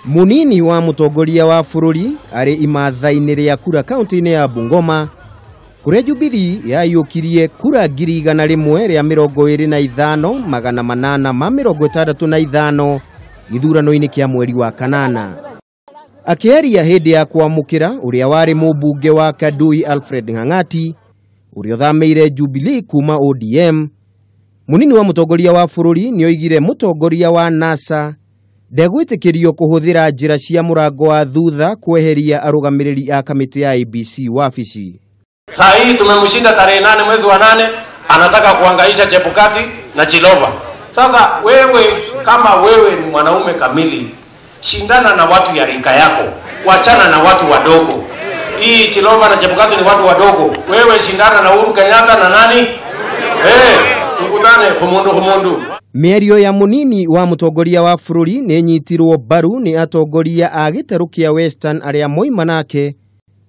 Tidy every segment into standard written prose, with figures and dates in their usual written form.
Munini wa mutongoria wa bururi ari imatha-inĩ rĩa kura kaunti-inĩ ya Bungoma kuria Jubilee yayũkirie kura 125,865 gĩthurano-inĩ kĩa mweri wa kanana. Akĩaria hĩndĩ ya kwamũkĩra ũrĩa warĩ mũmbunge wa Kadui Alfred Ng'ang'ati ũrĩa ũthamĩire Jubilee kuma ODM, munini wa mũtongoria wa bũrũri nĩoigire mũtongoria wa NASA ndegwĩtĩkĩrio kũhũthĩra njĩra cia mũrango wa thutha kweheria arũgamĩrĩri a kamĩtĩ ya IEBC wabici. Saa hii tumemshinda tarehe 8 mwezi wa 8, anataka kuhangaisha Chebukati na Chiloba. Sasa wewe kama wewe ni mwanaume kamili, shindana na watu ya rika yako, wachana na watu wadogo. Hii Chiloba na Chebukati ni watu wadogo. Wewe shindana na Uhuru Kenyatta na nani? Tukutane kumundu kumundu. Mĩario ya munini wa mũtongoria wa bũrũri nĩ nyitirwo mbaru nĩ atongoria a gĩtarũ kĩa Western arĩa moima nake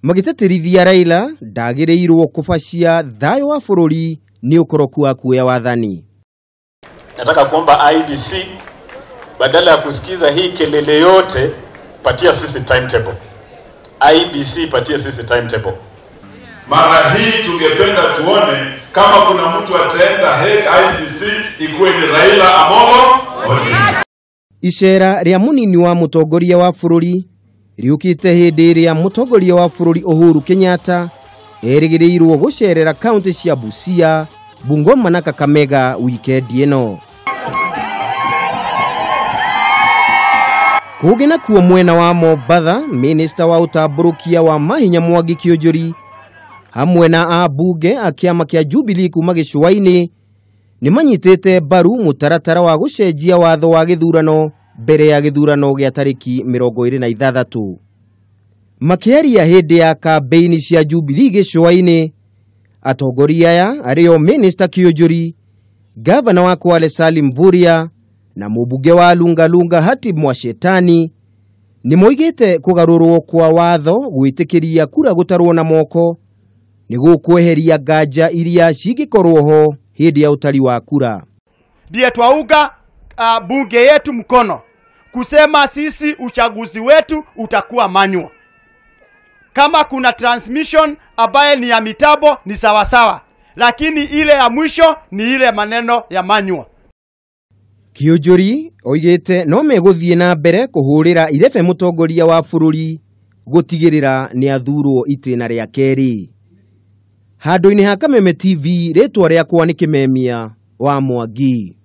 magĩtĩtĩrithia Raila ndagĩrĩirwo kũbacia thayũ wa bũrũri nĩ ũkoroku wa kuoya wathani. Nataka kuomba IEBC badala ya kusikiza hii kelele yote, patia sisi timetable. IEBC patia sisi timetable. Mara hii tungependa tuone kama kuna mtu ataenda Hague ICC ikuwe ni Raila Amolo Odinga. Icera rĩa munini wa mũtongoria wa bũrũri rĩũkĩte hĩndĩ ĩrĩa mũtongoria wa bũrũri Uhuru Kenyatta erĩgĩrĩirwo gũcerera kaunti cia Busia, Bungoma na Kakamega wikendi ĩno. Kũngĩ nakuo mwena wa Mombatha, minista wa ũtambũrũkia wa mahinya Mwangi Kĩũnjũri hamwe na ambunge a kĩama kĩa Jubilee kuma gĩcũa-inĩ nĩ manyitĩte mbaru mũtaratara wa gũcenjia watho wa gĩthurano mbere ya gĩthurano gĩa tarĩki 26. Makĩaria hĩndĩ ya kambeini cia Jubilee gĩcũa-inĩ, atongoria aya arĩo minista Kĩũnjũri, gavana wa Kwale Salim Mvurya na mũmbunge wa Lungalunga Hatib Mwashetani nĩ moigĩte kũgarũrwo kwa watho gwĩtĩkĩria kura gũtarwo na moko nĩ gũkweheria nganja iria cingĩkorwo ho hĩndĩ ya ũtari wa kura. Ndiye twauga bunge yetu mkono kusema sisi uchaguzi wetu utakuwa manual. Kama kuna transmission ambaye ni ya mitabo ni sawasawa, lakini ile ya mwisho ni ile maneno ya manual. Kĩũnjũri oigĩte no megũthiĩ na mbere kũhũrĩra irebe mũtongoria wa bũrũri gũtigĩrĩra nĩ athurwo itĩna rĩa kerĩ. Handũ-inĩ ha Kameme TV, rĩtwa rĩakwa nĩ Kĩmemia wa Mwangi.